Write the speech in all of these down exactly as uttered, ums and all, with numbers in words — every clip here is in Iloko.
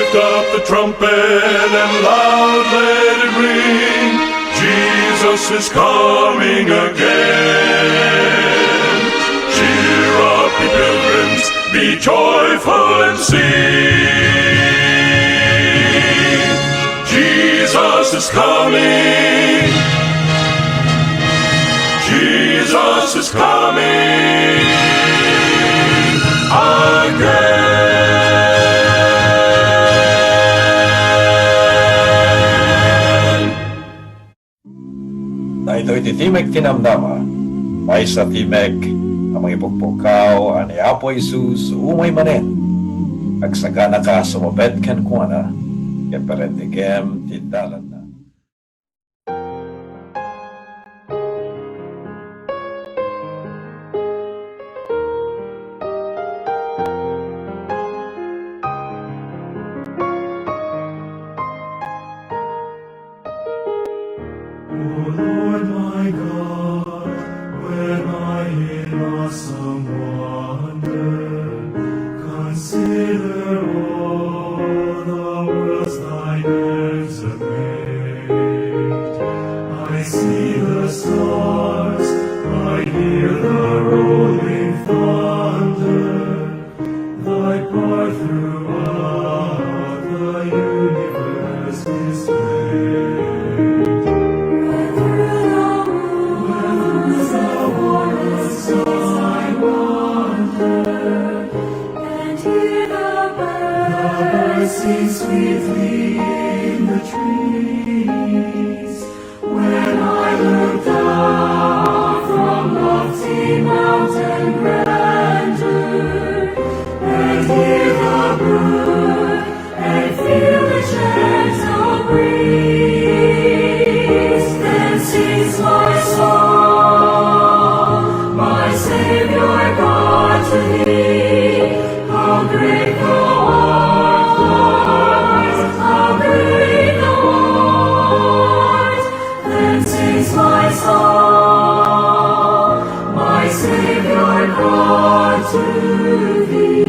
Lift up the trumpet and loud let it ring. Jesus is coming again. Cheer up, ye pilgrims, be joyful and sing. Jesus is coming. Jesus is coming again. Daytoy ti Timek ti Namnama, maysa a timek a mangipukpukkaw a ni Apo Jesus umay manen. Agsaganaka a sumabet kenkuana, ket parentegem ti dalanna. O Lord my God, when I in awesome wonder consider all the worlds thine hands have made, I see the stars, I hear the rolling thunder, thy power throughout the universe displayed. Whether thou rules the world, thy wonder, and hear the birds sing sweetly in the trees. When I look down from lofty mountain grandeur, and hear the brook, and feel the gentle breeze, then sings my soul, my Savior God, to thee. How great thou art, how great thou art. Then sings my soul, my Savior God, to thee.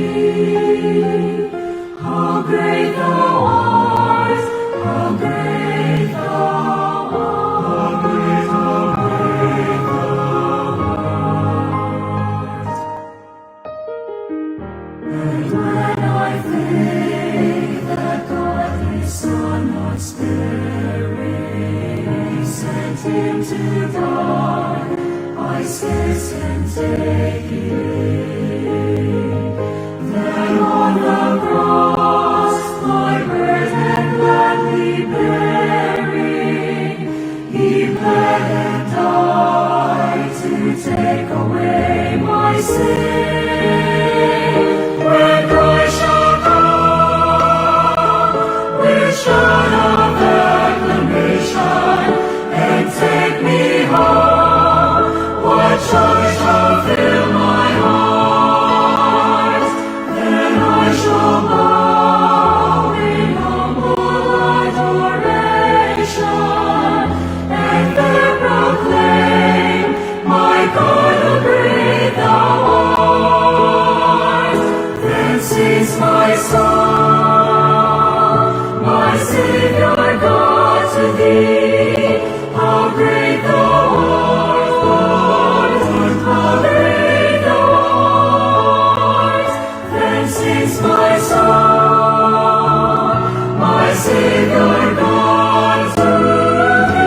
How great thou art, how great thou art, how great, how great thou art. And when I think that God his Son, not sparing, sent him to die, I scarce can take it in. Then on the cross, my burden gladly bearing, he bled and died to take away my sin. When Christ shall come with shout of acclamation and take me home, what joy shall fill my heart! Then I shall bow in humble adoration, and there proclaim, my God, how great thou art. Then sings my soul, my Savior God, to thee. How great thou art, how great thou art. Then sings my soul, my Savior God, to thee.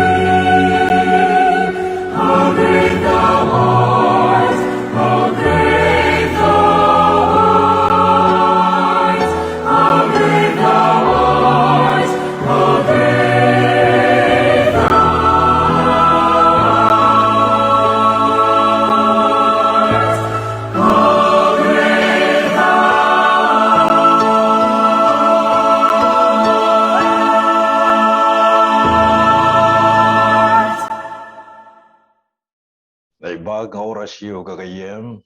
How great thou art, how great thou art, how great thou art, how great thou art. Naimbag nga orasyo, gagayyem.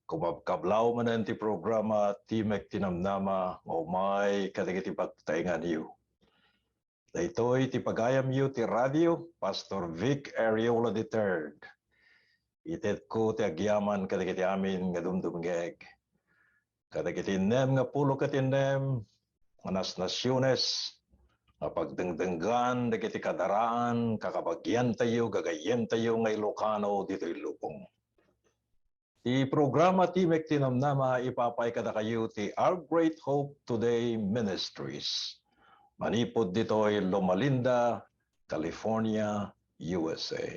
Kumabkablaw manen ti programa Timek ti Namnama nga umay kadagiti pagtaenganyo. Daytoy ti pagayamyo ti radio, Pastor Vic Ariola the third. Itedko ti agyaman kadagiti amin nga dumdumngeg. Kadagiti innem nga pulo ket innem, nga nasnasiones nga pagdengdenggan dagiti kadaraan kakabagiantayo, gagayyemtayo nga Ilocano ditoy lubong. Ti programa Timek ti Namnama, ipapaay kadakayo ti Our Great Hope Today Ministries. Manipud ditoy Loma Linda, California, U S A.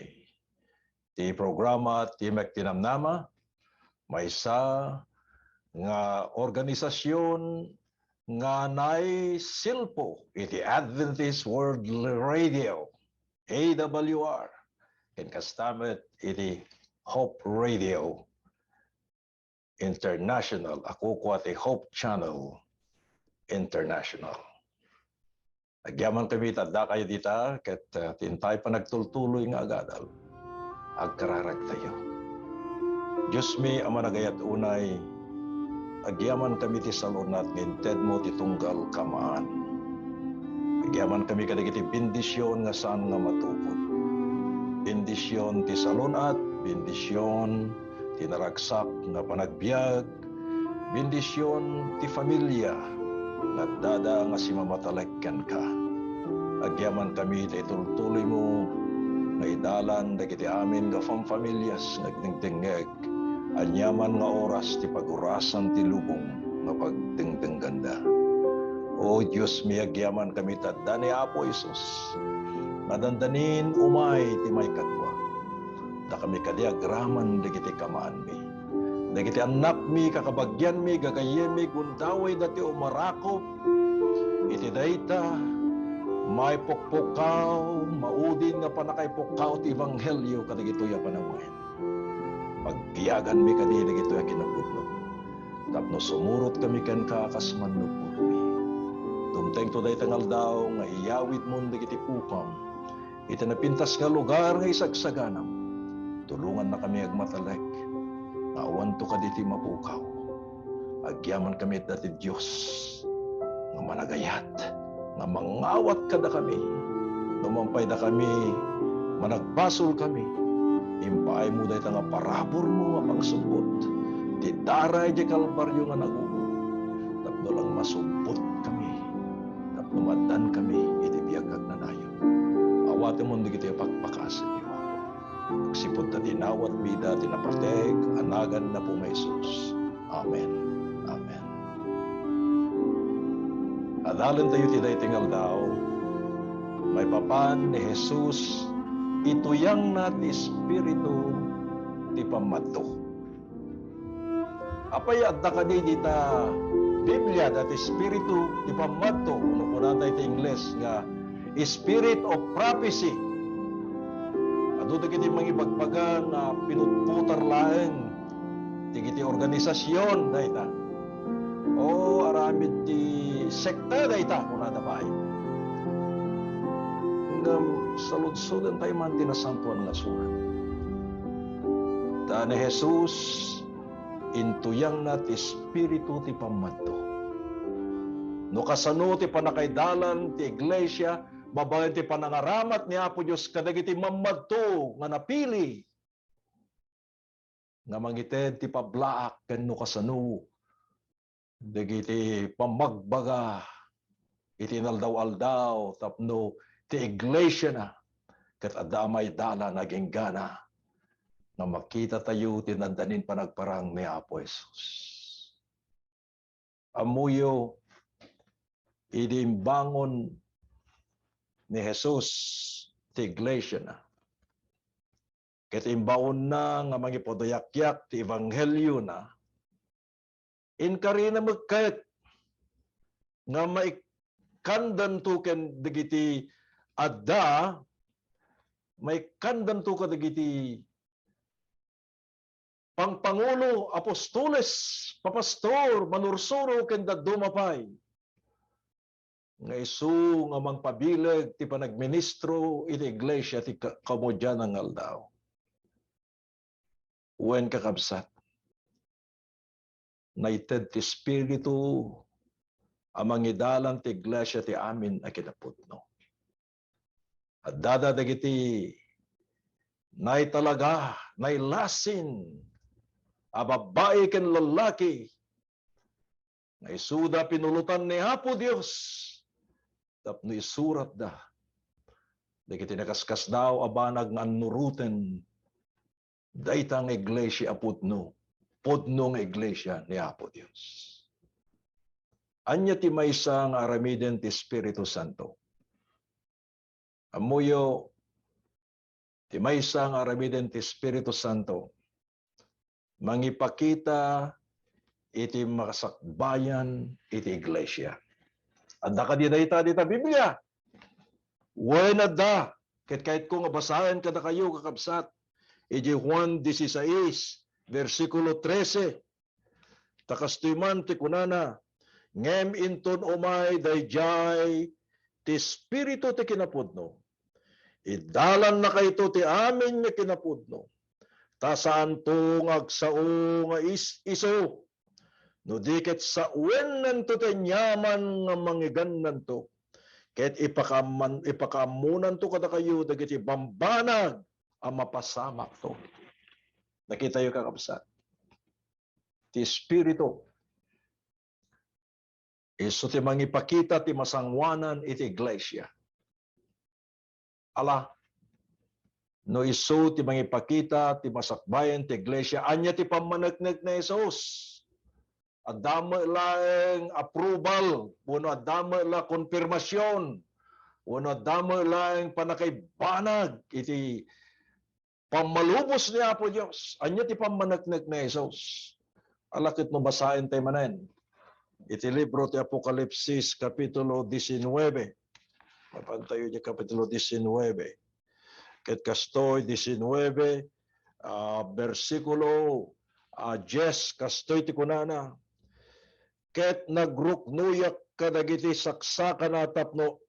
Ti programa Timek ti Namnama, maysa nga organisasyon nga naisilpo iti Adventist World Radio, A W R, ken kasta met iti Hope Radio International, a kukua ti Hope Channel International. Agyamankami ta addakayo dita, ket, ah, ti intay panagtultuloy nga agadal, agkararagtayo. Diosmi a managayat unay, agyamankami ti salunat nga intedmo ti tunggal kamaan. Agyamankami kadagiti bendision nga saan nga matupod. Bendision ti salun-at, bendision ti naragsak nga panagbiag, bendision ti familia nga addada nga simamatalek kenka. Agyamankami ta itultuloymo nga idalan dagiti amin nga famfamilias nga agdengdengngeg aniaman nga oras ti pagurasan ti lubong nga pagdengdengganda. O Diosmi, agyamankami ta adda ni Apo Jesus nga dandanin umay ti maikadua. Dakami kadi agraman dagiti kamaanmi. Dagiti annakmi, kakabagianmi, gagayyemmi, gundawayda ti umarakop iti dayta maipukpukaw, maudin nga pannakaipukkaw ti ebanghelio kadagitoy a panawin. Pagbiaganmi kadi dagitoy a kinapudno tapno sumurotkami kenka kas mannupotmi. Dumtengto dayta nga aldaw nga iyawidmon dagiti pukam iti napintas nga lugar nga isagsaganam. Tulongannakami agmatalek nga awanto kadi ti mapukaw. Agyamankami adda ti Dios nga managayat, nga mangawat kadakami. No mangpaydakami, managbasolkami, impaaymo dayta nga paraburmo nga pangsubbot, ti daray idiay Kalbario nga nagugo, tapno lang masubbotkami, tapno maaddankami iti biag nga agnanayon. Awatemon dagitoy a pakpakasinyo, Apo. Agsipud ta dinawatmi ida ti napateg a nagan ni Apomi Jesus. Amen. Amen. Adalentayo ti daytoy nga aldaw. Maipapan ni Jesus, ituyangna ti Espiritu ti pammadto. Apay adda kadi dita Biblia dati Espiritu ti pammadto, no kunata iti Ingles nga Spirit of Prophecy? Adu dagiti mangibagbaga nga pinutputar laeng dagiti organisasyon dayta. O aramid ti sekta dayta, kunada pay. Ngem saludsodentayo man ti Nasantoan nga Surat. Ta ni Jesus, intuyangna ti Espiritu ti pammadto. No kasano ti pannakaidalan ti iglesia babaen ti panangaramat ni Apo Dios kadagiti mammadto nga napili nga mangited ti pablaak ken no kasano dagiti pammagbaga iti inaldaw-aldaw tapno ti iglesiana ket adda a maidalan aginggana nga makitatayo ti nandanin panagparang ni Apo Jesus. Ammoyo, idi imbangon ni Jesus ti iglesiana, ket imbaonna nga mangipudayakyak ti evangheliona, inkarina met ket nga maikkandanto ken dagiti adda, maikkandanto kadagiti pangpangulo, apostoles, papastor, manursuro, ken dadduma pay nga isu nga mangpabileg ti panagministro iti iglesia ti ka-, kamudian nga aldaw. Wen, kakabsat, naited ti Espiritu a mangidalan ti iglesia ti amin a kinapudno. Addada dagiti naitalaga, nailasin a babbai ken lallaki nga isuda pinulotan ni Apo Dios tapno isuratda dagiti nakaskasdaaw a banag nga annuroten dayta nga iglesia a pudno, pudno nga iglesia ni Apo Dios. Ania ti maysa nga aramiden ti Espiritu Santo? Ammoyo, ti maysa nga aramiden ti Espiritu Santo, mangipakita iti makasakbayan iti iglesia. Adda kadi dayta dita Biblia? Wen, adda. Ket kayatko nga basaen kadakayo, kakabsat, iti Juan dieciséis, bersikulo trese. Ta kastoy man ti kunana, "Ngem inton umay daydiay ti Espiritu ti kinapudno, idalannakayto ti amin nga kinapudno, ta saanto nga agsao nga is-isu, no di ket sawenanto ti aniaman nga mangigannanto, ket ipakaamman-, ipakaammonanto kadakayo dagiti bambanag a mapasamakto." Nakitayo, kakabsat? Ti Espiritu, isu ti mangipakita ti masangoanan iti iglesia. Ala, no isu ti mangipakita ti masakbayan ti iglesia, ania ti pammaneknek ni Jesus? Adda met laeng approval, wenno adda met la konfirmasion, wenno adda met laeng pannakaibanag iti pammalubos ni Apo Dios. Ania ti pammaneknek ni Jesus? Ala ket no basaentayo manen iti libro ti Apokalipsis, Kapitulo diecinueve. Mapantayo di Kapitulo diecinueve. Ket kastoy, diecinueve, ah, bersikulo, ah, diez, kastoy ti kunana, "Ket nagruknoyak kadagiti saksakana tapno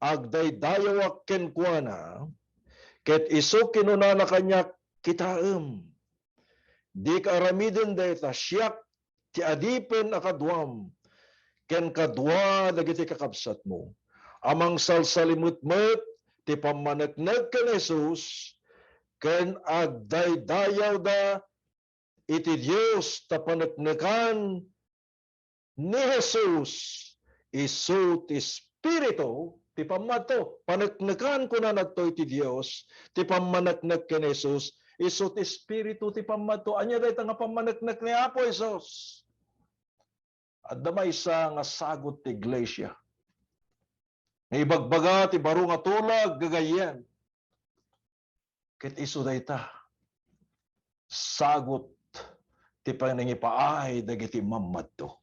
agdaydayawak kenkuana, ket isu kinunana kaniak, 'Kitaem, dika aramiden dayta, siak ti adipen a kaduam ken kadua dagiti kakabsatmo, a mangsalsalimetmet ti pammaneknek ken Jesus, ken agdaydayawda iti Dios, ta paneknekan ni Jesus isu ti Espiritu ti pammadto." Paneknekan, kunana ditoy ti Dios, ti pammaneknek ken Jesus, isu ti Espiritu ti pammadto. Ania dayta nga pammaneknek ni Apo Jesus? Adda maysa nga sagut ti iglesia nga ibagbaga ti baro nga tulag gagayyem. Ket isu dayta, sagut ti panangipaay dagiti mammadto.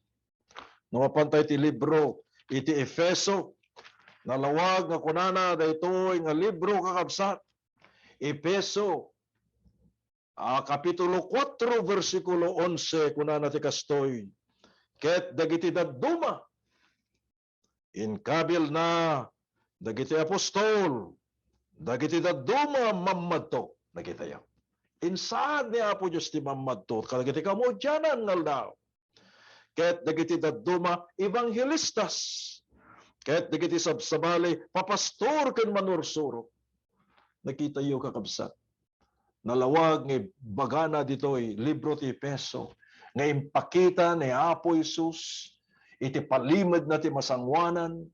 No mapantayo ti libro iti Efeso, nalawag nga kunana daytoy nga libro, kakabsat. Efeso, ah, Kapitulo kuatro, bersikulo onse, kunana ti kastoy, "Ket dagiti dadduma, inkabilna dagiti apostol, dagiti dadduma mammadto." Nakitayo? Insaad ni Apo Dios ti mammadto kadagiti kamudianan nga aldaw. Ket dagiti dadduma, ebanghelistas. Ket dagiti sabsabali, papastor ken manursurok. Nakitayo, kakabsat? Nalawag nga ibagana ditoy libro ti Efeso nga impakita ni Apo Jesus iti palimedna ti masangoanan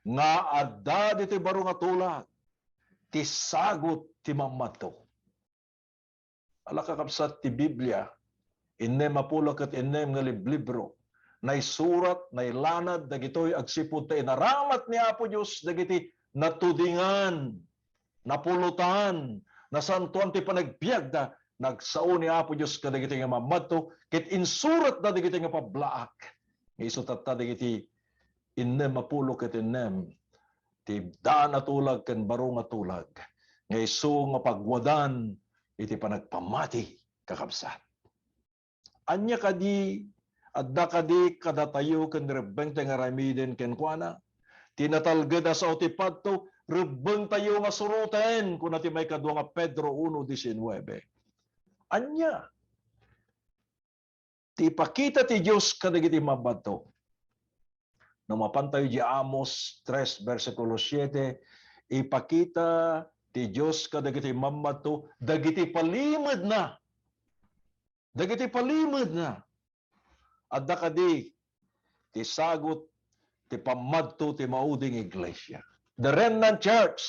nga adda ditoy baro nga tulag ti sagut ti mammadto. Ala, kakabsat, ti Biblia, innem a pulo ket innem nga liblibro, naisurat, nailanad dagitoy agsipud ta inaramat ni Apo Dios dagiti natudingan, napulotan, nasantoan ti panagbiagda, nagsao ni Apo Dios kadagiti nga mammadto, ket insuratda dagiti nga pablaak. Nga isu tatta dagiti innem a pulo ket innem ti daan a tulag ken baro nga tulag nga isu nga pagwadan iti panagpamati, kakabsat. Ania kadi, adda kadi kadatayo ken rebbengtayo nga aramiden kenkuana? Ti natalged a sao ti padto, rebbengtayo nga suroten, kuna ti maikadua nga Pedro uno diecinueve. Ania ti ipakita ti Dios kadagiti mammadto? No mapantayo di Amos tres, bersikulo siete, ipakita ti Dios kadagiti mammadto dagiti palimedna. Dagiti palimedna. Adda kadi ti sagut ti pammadto ti maudi nga iglesia. The remnant church,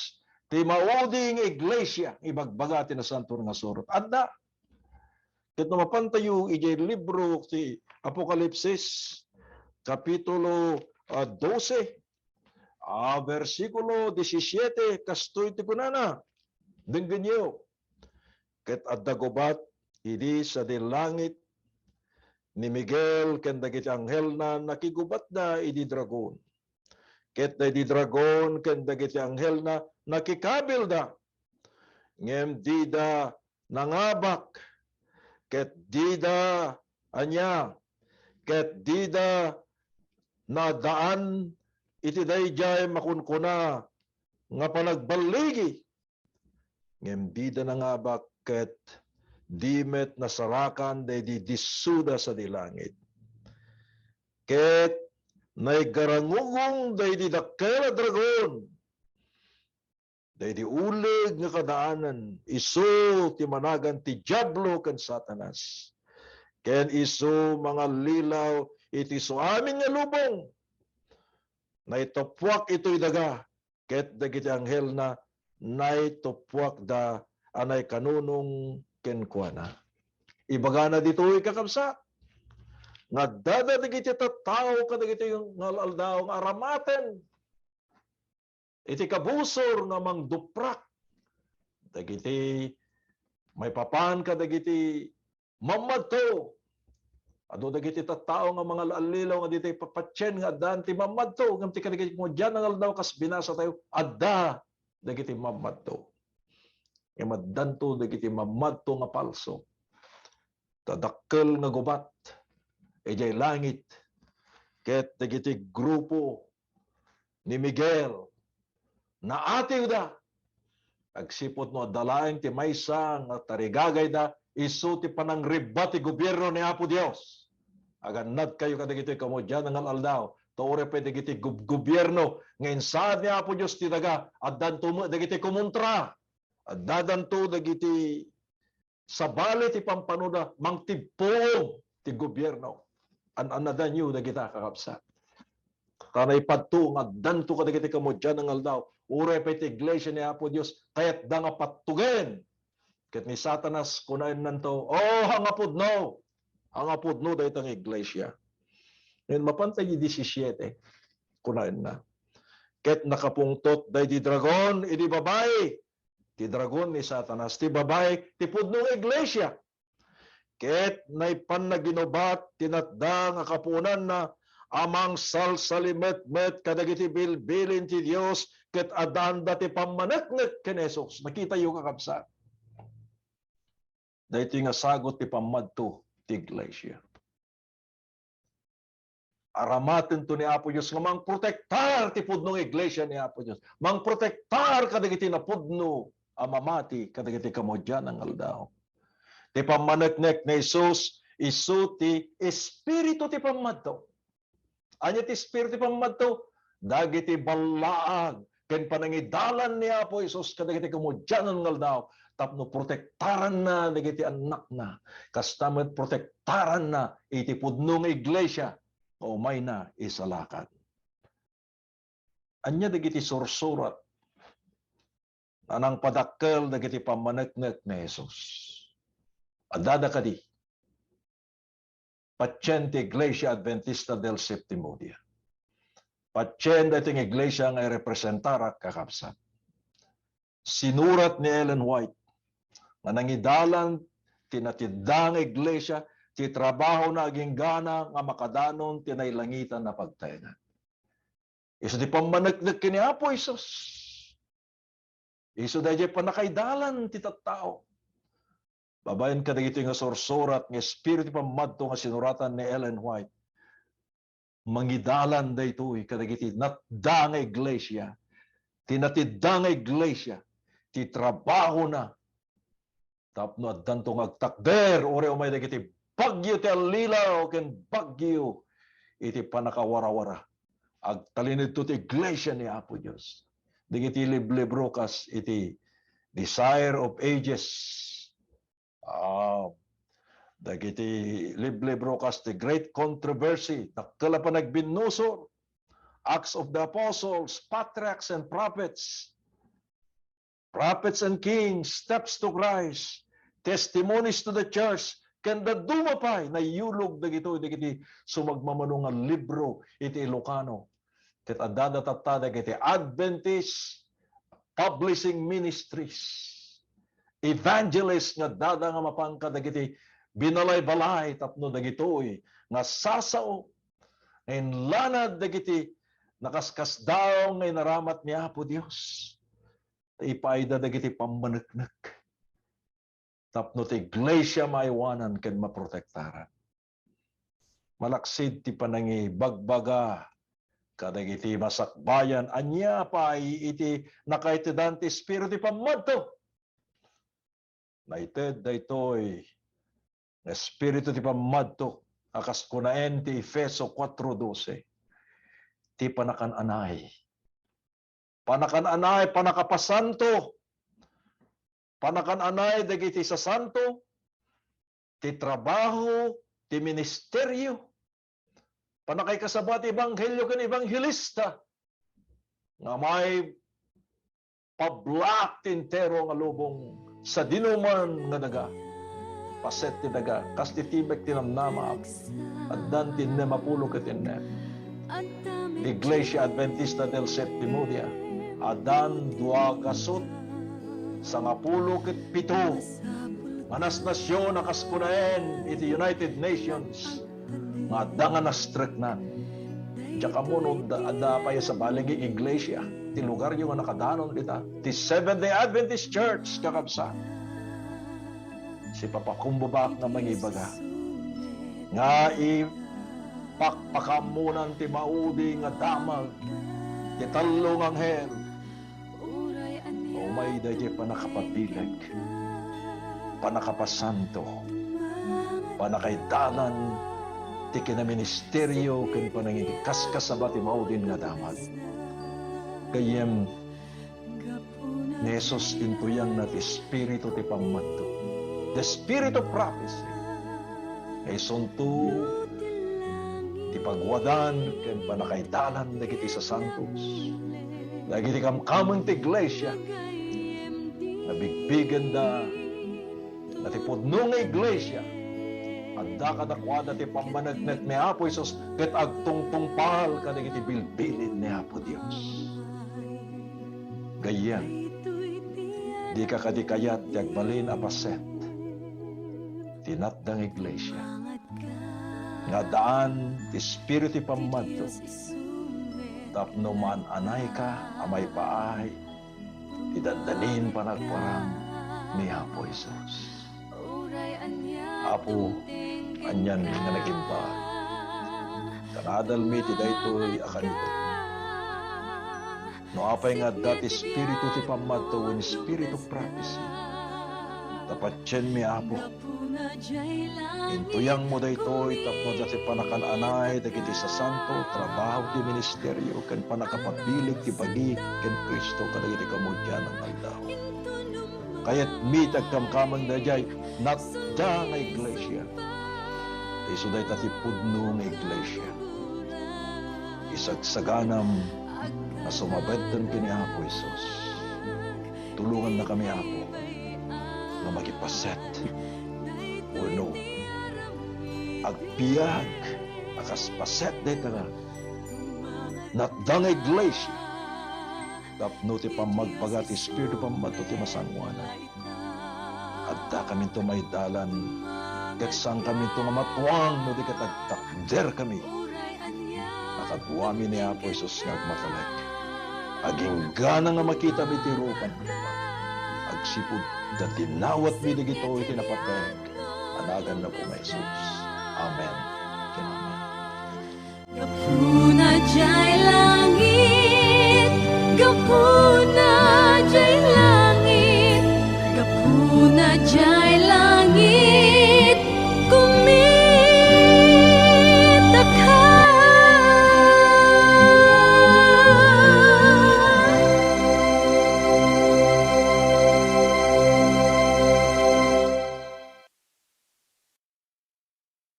ti maudi nga iglesia, ibagbaga ti Nasantoan nga Surat. Adda. Ket no mapantayo idiay libro ti Apokalipsis, kapitulo, ah, dose, ah, bersikulo disisiete, kastoy ti kunana, denggenyo. Ket adda gubat idi sadi langit ni Miguel ken dagiti anghelna nakigubatda idi dragon. Ket daydi dragon ken dagiti anghelna nakikabilda. Ngem dida nangabak, ket dida, ania, ket dida nadaan iti daydiay makunkuna nga panagballigi. Ngem dida nangabak ket di met nasarakan daydi dissuda sadi langit. Ket naigarangugong daydi dakkel a dragon, daydi uleg nga kadaanen, isu ti managan ti Diablo ken Satanas. Ken isu mangallilaw iti isuamin nga lubong. Naituppuak itoy daga, ket dagiti anghelna naituppuakda a naikanunong kenkuana. Ibagana ditoy, kakabsat, nga addada dagiti tattao kadagiti nga al-aldaw nga aramaten iti kabusor nga mangduprak dagiti maipapan kadagiti mammadto. Adu dagiti tattao nga mangal-allilaw nga ditay papatien nga addaan ti mammadto, ngem ti kadagiti komedia nga aldaw kas binasa tayo, adda dagiti mammadto. Ngem addanto dagiti mammadto nga palso. Ta dakkel nga gubat idiay langit, ket dagiti grupo ni Miguel, naatiwda. Agsipud no adda laeng ti maysa nga tarigagayda, isu ti panangrebba ti gobierno ni Apo Dios. Agannadkayo kadagitoy kamudian nga al-aldaw, ta uray pay dagiti gob-, gobierno nga insaad ni Apo Dios ti daga, addanto met dagiti kumontra. Addadanto dagiti sabali ti pampanoda, mangtibpuom ti gobierno. An-annadanyo dagita, kakabsat. Ta naipadto nga addanto kadagiti kamudian nga aldaw. Uray pay ti iglesia ni Apo Dios, kayatda nga pattugen. Ket ni Satanas, kunaennanto, "Oh, angapudno! Angapudno dayta nga iglesia." Ngayon, mapanta di disisiete, kunaenna, "Ket nakapungtot daydi dragon idi babai." Ti dragon ni Satanas, ti babai, ti pudno nga iglesia. Ket naipan na ginubat ti natda nga kapuonanna a mangsalsalimetmet kadagiti bilbilin ti Dios, ket addaanda ti pammaneknek ken Jesus. Nakitayo, kakabsat? Daytoy nga sagut ti pammadto ti iglesia. Aramatento ni Apo Dios nga mangprotektar ti pudno nga iglesia ni Apo Dios. Mangprotektar kadagiti napudno a mamati kadagiti kamudian nga aldaw. Ti pammaneknek ni Jesus, isu ti espiritu ti pammadto. Ania ti espiritu ti pammadto? Dagiti ballaag ken panangidalan ni Apo Jesus kadagiti kamudian nga aldaw tapno protektaranna dagiti annakna. Kasta met protektaranna iti pudno nga iglesia nga umayna isalakan. Ania dagiti sursurat a nangpadakkel dagiti pammaneknek ni Jesus? Addada kadi? Patien ti Iglesia Adventista del Séptimo Dia. Patien daytoy nga iglesia nga irepresentarak, kakabsat. Sinurat ni Ellen White nga nangidalan ti natidda nga iglesia ti trabahona agingga nga makadanon ti nailangitan a pagtaengan. Isu ti pammaneknek ken ni Apo Jesus. Isu daydiay pannakaidalan ti tattao. Babaen kadagitoy nga sursurat nga espiritu ti pammadto nga sinuratan ni Ellen White, mangidalan daytoy kadagiti natda nga iglesia, ti natidda nga iglesia, ti trabahona, tapno addanto nga agtakder, uray umay dagiti bagyo ti allilaw ken bagyo iti pannakawarawara. Agtalinedto ti iglesia ni Apo Dios. Dagiti liblibro kas iti Desire of Ages, ah, Dagiti liblibro kas ti Great Controversy, dakkel a panagbinnusor, Acts of the Apostles, Patriarchs and Prophets, Prophets and Kings, Steps to Christ, Testimonies to the Church, ken dadduma pay, naiyulog dagitoy dagiti sumagmamano nga libro iti Ilocano. Ket addada tatta dagiti Adventist Publishing Ministries, evangelist nga addada nga mapan kadagiti binalay-balay tapno dagitoy nga sasao nga inlanad dagiti nakaskasdaaw nga inaramat ni Apo Dios. Ta ipaayda dagiti pammaneknek tapno ti iglesia maaywanan ken maprotektaran. Malaksid ti panangibagbaga kadagiti masakbayan, ania pay iti nakaitedan ti Espiritu ti pammadto? Naited daytoy nga Espiritu ti pammadto a kas kunaen ti Efeso kuatro dose, ti panakan-anay. Panakan-anay, panakapasanto. Panakan-anay dagiti sasanto, ti trabaho, ti ministerio. Pannakaikasaba ti ebanghelio ken ebanghelista nga maipablaak ti entero nga lubong sadinoman nga daga. Paset ti daga, kas ti timek ti namnama, Apo. Addan ti innem a pulo ket innem. Iglesia Adventista del Séptimo Dia. Addan dua gasut sangapulo ket pito nga nasnasion a kas kunaen iti United Nations nga adda nga nastreknan. Diak ammo no adda, adda pay a sabali nga iglesia ti lugaryo nga nakadanon dita. Ti Seventh-day Adventist Church, kakabsat. Sipapakumbabak nga mangibaga nga ipakpakaammonan ti maudi nga damag ti tallo nga anghel. Umay daytoy pannakapabileg, pannakapasanto, pannakaidalan ti kinaministerio ken panangikaskasaba ti maudin nga damag. Gayyem, ni Jesus intuyangna ti Espiritu ti pammadto, the Spirit of prophecy. Nga isunto ti pagwadan ken pannakaidalan dagiti sasantos, dagiti kamkameng ti iglesia, nga bigbigenda nga ti pudno nga iglesia, adda kadakuada ti pammaneknek ni Apo Jesus ket agtungtungpal kadagiti bilbilin ni Apo Dios. Gayyem, dika kadi kayat ti agbalin a paset ti natda nga iglesia nga addaan ti Espiritu ti pammadto tapno maan-anayka a maipaay ti dandanin panagparang ni Apo Jesus. Apo, anian nga nagimbag. Kanadalmi ti daytoy a kanito. No apay nga adda ti espiritu ti pammadto wenno espiritu prophecy, ta patienmi, Apo, intuyangmo daytoy tapno adda ti panakan-anay dagiti sasanto, trabaho ti ministerio, ken pannakapabileg ti bagi ken Cristo kadagiti kamudian nga aldaw. Kayatmi ti agkamkameng daydiay natda nga iglesia. Ta isu dayta ti pudno nga iglesia. Isagsaganam nga sumabedem ken ni Apo Jesus. Tulongannakami, Apo, nga makipaset wenno agbiag a kas paset dayta nga natda nga iglesia. Tapno ti pammagbaga ti Espiritu pammadto ti masangoanan. Addakaminto maidalan, ket saankaminto nga matuang no di ket agtakderkami. A kaduami ni Apo Jesus nga agmatalek. Aginggana nga makitami ti rupan. Agsipud ta dinawatmi dagitoy ti napateg a nagan ni Apo nga Jesus. Amen. Ken amen. Gapuna jay